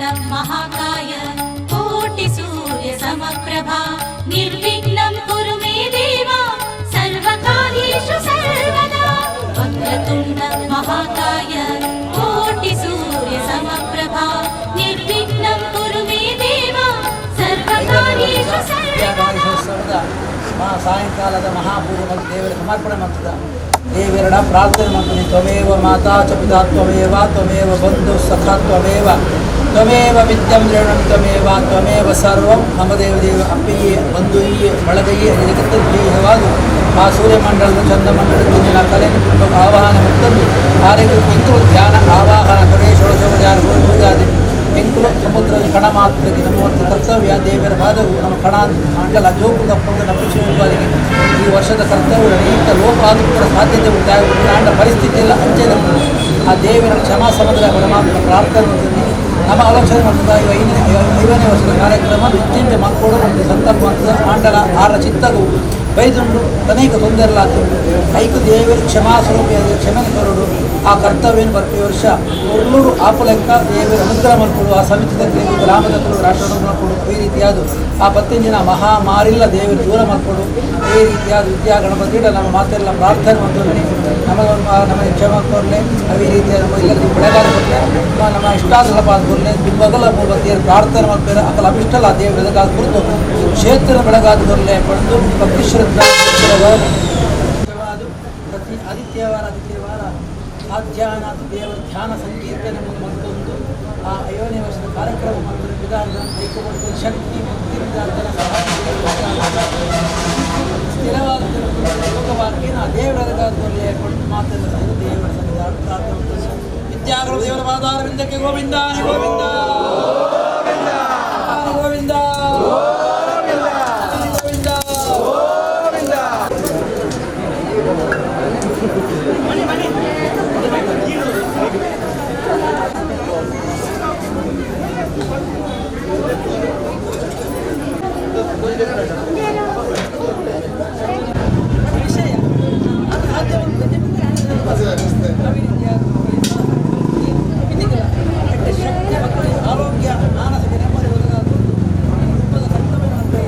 महाकाय कोटिसूर्यसमप्रभा निर्विघ्नं कुरु मे देव सर्वकार्येषु सर्वदा। वक्रतुण्ड महाकाय कोटिसूर्यसमप्रभा निर्विघ्नं कुरु मे देव सर्वकार्येषु सर्वदा। ಗಣೇಶೋತ್ಸವದ ಮಹಾ ಸಾಯಂಕಾಲದ ಮಹಾಪೂಜೆ ಮತ್ತು ದೇವರ ಸಮರ್ಪಣೆ ಮಾಡ್ತದ. ದೇವರಡ ಪ್ರಾರ್ಥನೆ ಮಾಡ್ತೀನಿ. ತ್ವಮೇವ ಮಾತಾ ಚ ಪಿತಾ ತ್ವಮೇವ, ತ್ವಮೇವ ಬಂಧು ಸಖಾ ತ್ವಮೇವ, ತ್ವಮೇವ ವಿದ್ಯಂ ದ್ರವಿಣಂ ತ್ವಮೇವ, ತ್ವಮೇವ ಸರ್ವಂ ಮಮ ದೇವ ದೇವ. ಅಪ್ಪಿಯೇ, ಬಂಧುಯೇ, ಬಳಗಯ್ಯೇ, ಜಗತ್ತೇಹವಾದು ಆ ಸೂರ್ಯಮಂಡಲದ ಚಂದ್ರಮಂಡಲ ತುಂಜಿನ ಕಲೆಯನ್ನು ಕುಟುಂಬ ಆವಾಹನೆ ಮತ್ತೊಂದು ಆರೋಗ್ಯ ಇಂಕುಲು ಧ್ಯಾನ ಆವಾಹನ ಕಡೆ ಷೋಡಶೋಪಚಾರ ಪೂಜಾದಿ. ಎಂಕುಲು ಸಮುದ್ರದ ಕಣ ಮಾತ್ರಕ್ಕೆ ನಮ್ಮ ಒಂದು ಕರ್ತವ್ಯ ದೇವರ ಪಾದವು ನಮ್ಮ ಕಣ ಮಂಡಲ ಜೋಕುದ ನಮ್ಮ ಶಿವರಿಗೆ ಈ ವರ್ಷದ ಕರ್ತವ್ಯ ಅನೇಕ ಲೋಪ ಆದರೂ ಕೂಡ ಸಾಧ್ಯತೆ ಉಂಟಾಗುವುದು. ಆಂಡ ಪರಿಸ್ಥಿತಿ ಎಲ್ಲ ಅಂಚೆ ಉಂಟು. ಆ ದೇವರ ಕ್ಷಮಾ ಸಮುದ್ರ ಪರಮಾತ್ಮ ಪ್ರಾರ್ಥನೆ ಮಾಡ್ತೀನಿ. ನಮ್ಮ ಆಲೋಚನೆ ಮಾಡ್ತದ. ಇವ 50ನೇ ವರ್ಷದ ಕಾರ್ಯಕ್ರಮ ಇಂಚಿಂಚ ಮಕ್ಕಳು ಒಂದು ಸಂಕಲ್ಪ ಮಾಡ್ತದೆ. ಆಂಡಲ ಆರ ಚಿತ್ತಗು ಬೈದುಂಡು, ಅನೇಕ ತೊಂದರೆ ಆಗ್ತುಂಡು. ಐಕು ದೇವರು ಕ್ಷಮಾ ಸ್ವರೂಪ ಕ್ಷಮೆ ಕೊರಡು. ಆ ಕರ್ತವ್ಯ ಬರ್ಪಿ ವರ್ಷ ಒಳ್ಳೂರು ಆಪಲೆಕ್ಕ ದೇವರ ಅನುಗ್ರಹ ಮಾಡಿಕೊಡು. ಆ ಸಮಿತಿದ ಗ್ರಾಮದ ರಾಷ್ಟ್ರ ಮಾಡಿಕೊಡು. ಈ ರೀತಿಯಾದ ಆ ಪತ್ತಿನ ಮಹಾಮಾರಿಲ್ಲ ದೇವರು ದೂರ ಮಾಡಿಕೊಡು. ಈ ರೀತಿಯಾದ ವಿದ್ಯಾ ಗಣಪತಿ ನಮ್ಮ ಮಾತೆಲ್ಲ ಪ್ರಾರ್ಥನೆ ಮಾಡ್ತೀವಿ. ನಮ್ಮ ನಮಗೆ ಕ್ಷಮ ಕೊರಲೆ. ಅದೇ ರೀತಿಯ ನಮ್ಮ ಇಲ್ಲ ಬೆಳಗಾದ ಕೊರಲೆ, ನಮ್ಮ ಇಷ್ಟಾದ ಕೊರಲೆ. ಬಿಂಬಗಲ ಮೂಲ ಪ್ರಾರ್ಥನೆ ಮಾಡ್ತಾರೆ. ಅಕಲ ಅಭಿಷ್ಟಲ್ಲ ದೇವರು ಬೆಳಗಾದ ಕುರಿತು ಕ್ಷೇತ್ರ ಬೆಳಗಾದ ಕೊರಲೆ ಪಡೆದು ಭಕ್ತಿ ಶ್ರದ್ಧಾ ಪ್ರತಿ ಆದಿತ್ಯವಾರ ಆದಿತ್ಯವಾರ ಆಧ್ಯಾನ ದೇವರ ಧ್ಯಾನ ಸಂಕೀರ್ತನೆ ಮತ್ತೊಂದು ಆ 50ನೇ ವರ್ಷದ ಕಾರ್ಯಕ್ರಮ ಮತ್ತು ವಿಧಾನದ ಐಕ್ಯಪಡಿಸುವ ಶಕ್ತಿ ಭಕ್ತಿ ವಿಧಾನದ ಸ್ಥಿರವಾದ ಲೋಕವಾಕ್ಯನ ದೇವರ ಮಾತೆಲ್ಲ ದೇವರ ಸನ್ನಿಧಾನ ಪ್ರಾರ್ಥನೆ. ವಿದ್ಯಾಗಳು ದೇವರ ಪಾದಾರವಿಂದಕ್ಕೆ ಗೋವಿಂದ ಗೋವಿಂದ ಗೋವಿಂದ ಗೋವಿಂದ ಗೋವಿಂದ. ವಿಷಯ ಶಕ್ತಿ ಮತ್ತು ಆರೋಗ್ಯ ಮಾನಸಿಕ ನೆಮ್ಮದಿ ಒದಗಾದ ಕುಟುಂಬದ ಕರ್ತವ್ಯ ಮಾಡ್ತಾ.